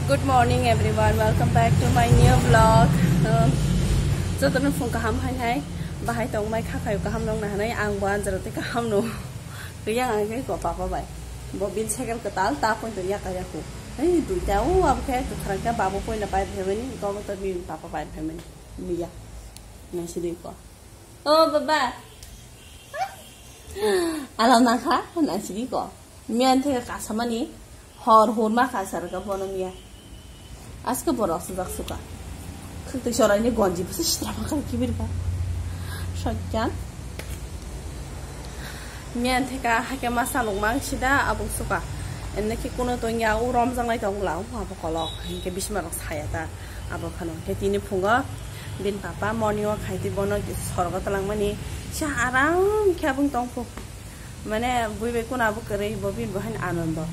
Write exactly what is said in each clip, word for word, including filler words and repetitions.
Good morning everyone, welcome back to my new vlog. Um, jotono phung kaham hai hai, bahai tong mai kha khayo kaham nong na hanai, ang bo anjaro te kaham no. Kaya ang ke ko papa bai. Bo bin cycle ka tal ta pon to ya kaya ko. Ei duita o ab ke to kharang ka babu poi na pai phe mani, ko to bin papa pai phe mani. Miya. Na si dui ko. O baba. Alam na kha, na si dui ko. Miyan theka kasamani hor hor ma kha sar ka bono miya. Aske borok sujak suka. Khwtwi soraini gonji bwsa sitra ma kha kibir ba. Sokyan. Miyan theka hake ma salung mang sida abuk suka. Enne ki kuno tongya u romjang lai tong la u abo kolok. Hingke bisma rok saya ta abo phano. Ke tini phungo bin papa morning o khaiti bono sorgo talangmani. Sa aram khe abung tong phu. Mane bui bai kuna bo kwrwi bo bini bo haino anondo.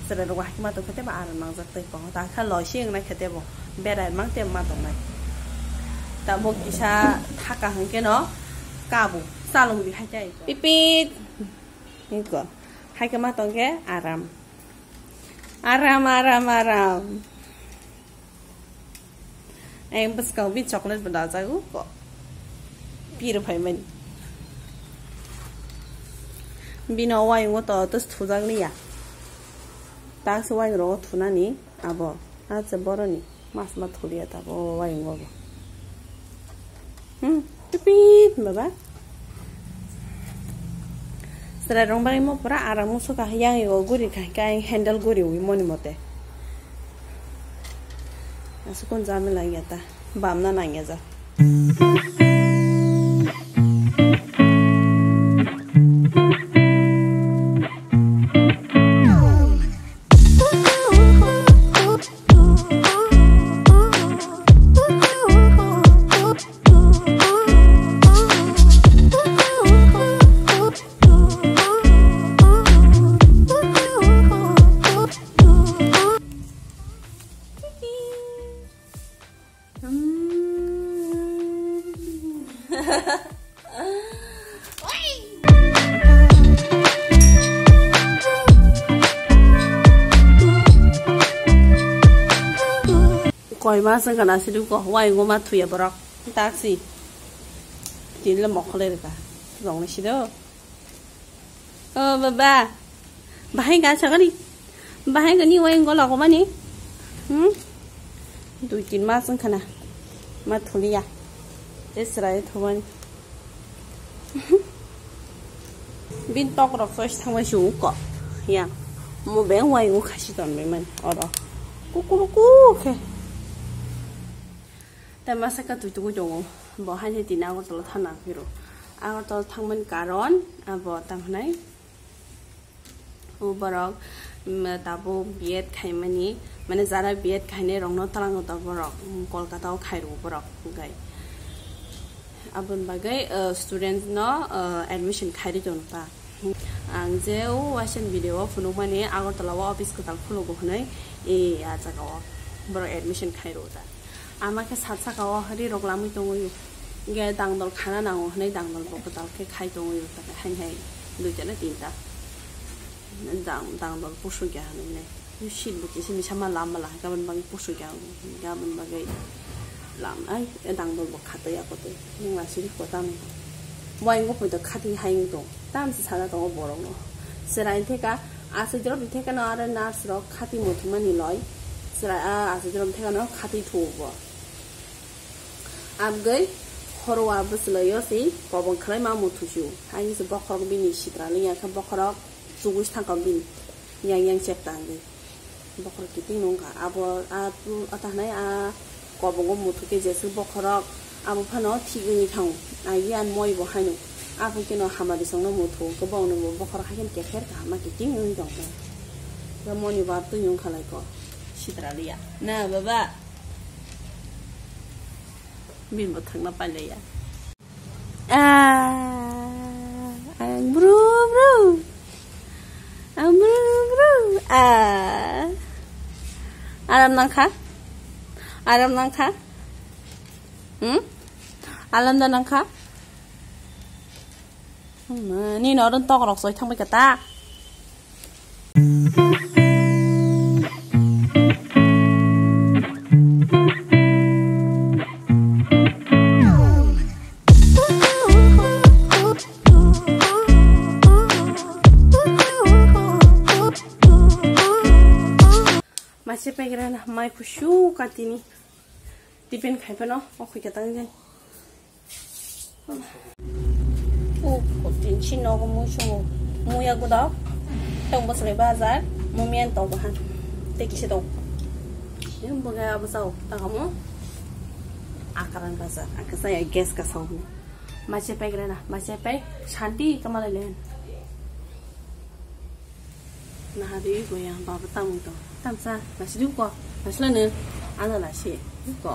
Chwrai rok hakima tong khe tebo aram nangjak tei kok ta khe loi si wngnai khe tebo berai mang tebo ma tongnai. Ta bo kisa thaka hwnkhe no kabo chalong di hai tai. Pipit. Niko. Hakima tong khe aram. Aram, aram, aram. Ayang bwskang bi chocolate bo dajago ko. Pir phaimani. Bino wayungo to tus thujak liya. Taksa wayung rogo thunani abo. Acha boroni mas ma thuliya ta bo wayungo bo. Hmm, tupit baba. Chwrai rong bai mo pura aram musuka yang yo guri khai kai handle guri wi moni mote. Asukun jamila ya ta bamna nang ya ja. Koi mas wngkha na sidu ko wai ngo ma thuya borok taksi. Tini le mokholai rwkha rong ni sido. O baba, bahai ga sagani, bahai gani wai ngo lago mani. Hmm? Dui tin mas wngkha na, ma thuliya, te chwrai thumani. Bin tok rok choice thangbai si uko, ya, mo beng wai ngo khasi ton bai mani oro, kukuruku khe. Tai masa ka tui tugui tongo, bo hai tini Agartala thana phiro, Agartala thangmani karon abo tamo hinai. O borok, mm, tabuk B Ed khaimani, mane jara B Ed khainai rokno twlango tabuk borok, mm, Kolkata o khairwo borok, hwnkhe aboni bagwi, uh, student no, uh, admission khairi tongo ta. Ang je o waisa video o phunukmani Agartala o office kwtal khulugo hwnwi, e, a jaga o borok admission khairwo ta. Ama khe sat saka o ri rok lamwi tongwi. Ge dangdol khana nango hwnwi dangdol bo kwtal khe khai tongwi. Hai hai duita na tinta. Dang, dangdol pusuk ya hwnwi nai. Shit bo kisi misa ma lam mala, gabon bangwi pusuk ya, gabon bagwi lam ai, dangdol bo khatwi ya kotwi. Nung la siri ko tam. Wai ngo pui to khati hai wng tong. Tam se sana tongo borok no. Serai theka, asai drop theka no aro nurse rok khati muthumani loi. Serai a asai drop theka no khati thu bo. Abgwi khorwa bwswlaio se kobong khlai ma muthuchu. Haini se bokhorok bini sitra liya khe bokhorok chugui thangkha bini yang yang chek tangwi. Bokhorok kiting nungkha. Abo a tu ata hanai a kobongo muthu khe jeswk bokhorok abo phano thik wngwi thango. Agi an moi bo haino. Abo khe no hamari songno muthu khe bongni bo bokhorok hai khe kepher kaham ma kiting wngwi tongkha. Khe moni bo abtwi nungkha lai ko. Sitra liya. Na baba. Bini bo thangna pailaiya. Ah, ang bru bru. Ang bru bru. Ah. Aram nangkha? Aram nangkha? Hmm? Alam da nangkha? Hmm, nini oro tok rok soi thangbai kha ta. Mache paigra na mai kusu katini. Tipen khai phano o khui ka tang jai. O kotini si nogo mui sungo. Mui agudo. Tong bosle bazar. Mumian tong bahan. Te kisi tong. Yang boga abasao tangamo. Akaran bazar. Akasa ya gas kasao. Mache paigra na. Mache pai. Shanti kamalai len. Nahari goya baba tamung to. Tamsa, nasi duko. Nasla ne. Ana nasi. Duko.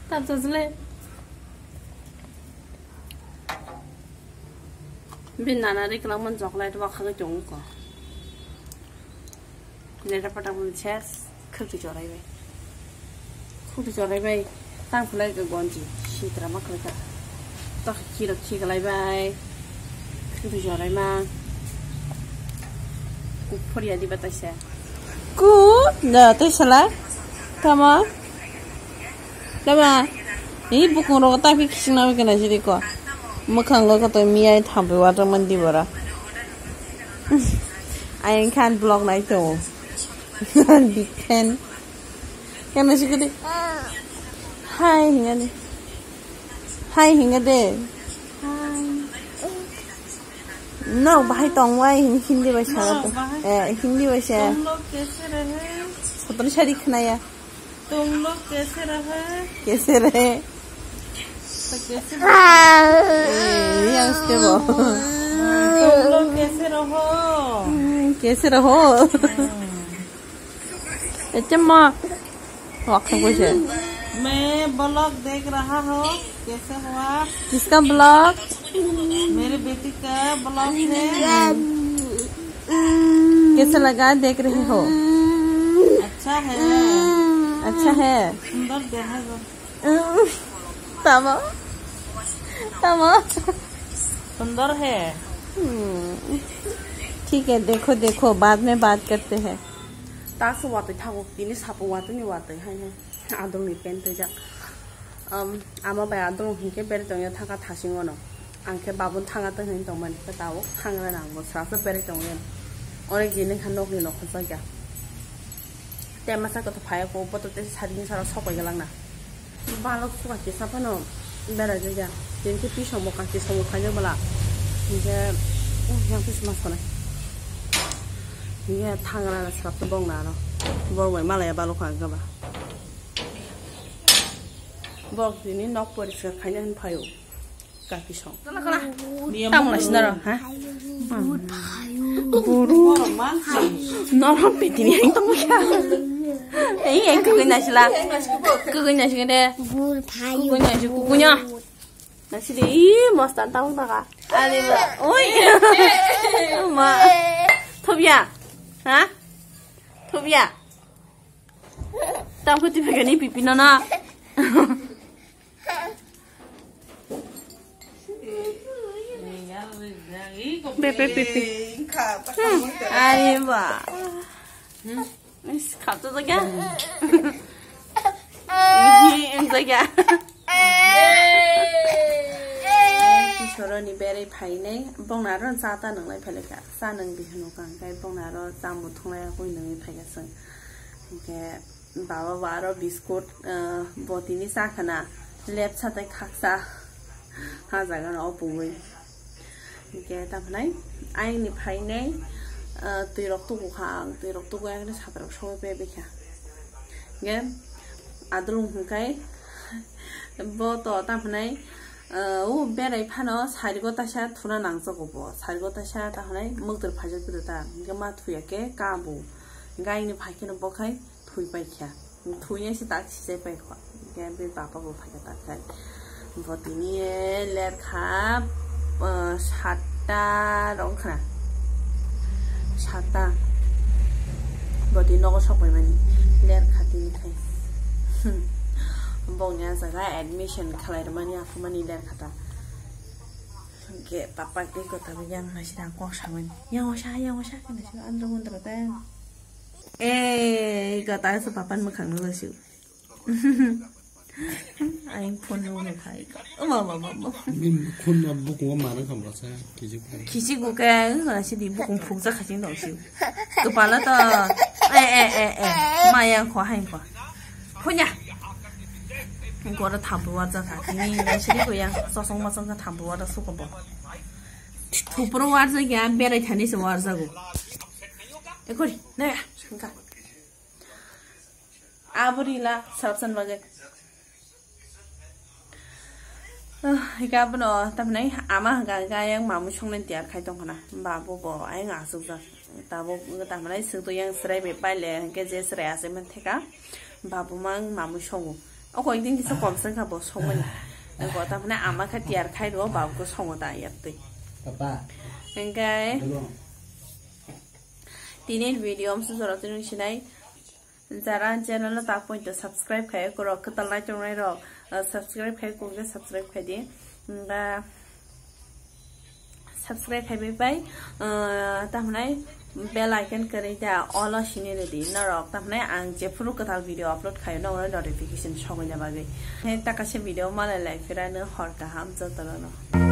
Tamsa zle. Bin nana ri kelang man chocolate wa khagwi tongo ko. Leta pata pun ses, khwtwi chorai bai. Khwtwi chorai bai. Tang khulai ka gonji, sitra ma khulai ka. Tok khiro khiklai bai. Khwtwi chorai ma. Kuk phori adi batai se. Ku, da tai sala. Tama. Tama. Ni bukung rogo tapi kising na wikena jiri ko. Mukhang go koto miyai thampi water man di bora. Ayang khan vlog nai to. Big fan. Kena sikadi. Hi hinga de. Hi hinga de. Hi. No, bahai tong wai hin-, Hindi bai sa. No, bahai. Eh, Hindi bai sa. Tum log kaise rahe? Sotor sari khnaya. Tum log kaise rahe? Kaise rahe? To kaise Eh, yang stable. Tum log kaise raho? Hmm, kaise raho? Hmm. Ete ma. Wakha ko se. मैं ब्लॉग देख रहा हूँ, कैसे हुआ? किसका ब्लॉग? मेरी बेटी का ब्लॉग है। कैसे लगा, देख रहे हो? अच्छा है। अच्छा है। सुंदर देहा। Tama. Tama. सुंदर है। Hmm. ठीक है, देखो, देखो, बाद में बात करते हैं। Taso watwi thago, tini sapo watwi ni watwi hai hai. Adong ni pen twijak. Um, ama bai adong hinkhe bere tongya thangka thasingo no. Angkhe babun thanga tong hin tongmani khe tao thangra nang bo sasa bere tongya. Ore gini khan nokni nokho jakya. Te masa koto phaya ko boto te sari ni sara sopai galangna. Balok suka kisa phano bera jakya. Tini khe pisong bo kaki songo khaijak bala. Hinkhe, uh, yang pisma sonai. Hinkhe thangra na srap to bong na no. Bong bai malaya balok kha gaba. Borok tini nok poriskar khaina hin phaio. Kaki song. Tamo na sinaro, ha? Buru. Norok pitini hai tamo kya? Ei, ei, kugui na sila. Kugui na sila de. Kugui na sila, kugui na. Na sila, ih, mostan tamo taka. Ale ba. Oi. Ma. Thobia. Ha? Thobia. Tamo khe twi phaikani pipi no na. Be, be, be, be. Hmm, ari ba. Is, khato to kya? Ih, enjoy kya? Kisoroni berai phainai, bongna aro cha ta nwnglai phailai kha. Cha nwng di hwnwi kha, hwnkhe bongna aro cha muthunglai kha, koi nwnwi phaikha chwng. Hwnkhe baba bo aro biscuit, ah, botini cha khwna, lepsa tei khaksa ha jaga no o pungwi. Hwnkhe tamo hwnai ayangni phainai, ah, twi rok tubu kha ang, twi rok tubu ayangni satra rok sogwi paibai kha. Hwnkhe adulung hwnkhe bo to tamo hwnai, ah, o berai phano sari go taisa thuna nangjago bo, sari go taisa tamo hwnai mwktwr phaijak bwtwi ta, hwnkhe ma thuya khe ka bo, hwnkhe ayangni phai kheno bo khai. Thui pai kha. Thui ya se tak sijai pai kha. Hwnkhe bini papa bo phai kha tak khai. Bo tini ler kha, ah, satta rok wng khna. Satta. Bo tini nogo sok pai mani. Ler kha tini khai. Bongni ah jaga admission khlai rwmani aphumani ler kha ta. Hwnkhe papa khe kota bo yang nasi rang kok samani. Yang osa, yang osa khe nasi andro mandro ta. Eh, kota se papan mwkhang no lasi. Aing phone no no khai. Oma ma ma ma. Khun na bukung ma nang kham rasa. Kisi ko. Kisi ko ke, na si di bukung phuk ja khaching dong si. Kepala to. Eh, eh, eh, eh. Ma yang ko hain ko. Punya. Ko da thampu wa ja kha. Ni na si ko yang. Sosong ma song ka thampu wa da su ko bo. Thupro wa ja ya berai thani se wa ja go. Ekori. Na ya. Ka. Abo rila sarapsan bagwi. Ah, hika abono tamhinai ama hwnkha hwnkha ayang mamwi songni tiyar khai tongkhana. Babu bo ayang asukjak. Tabuk tamhinai swngtwi yang chwrai bai paile hwnkhe je chwrai achai mantheka. Babu mang mamwi songo. O koikdin kisa komsa wngkha bo songmani. Bo tamhinai ama khe tiyar khai rwo babu khe songo ta yaktwi. Papa. Hwnkhe. Tini video amsu jora tini sinai. Jara channel no tak point to subscribe khai ko rok kwtal nai tongnai rok, uh, subscribe khai ko ke subscribe khai di. Ba subscribe khai bai bai, uh, tamnai bell icon kari da all o sini redi norok tamnai ang je phuru kwtal video upload khai no notification sogwi na bagwi. He takase video malai lai phira no hor kaham jotoro no.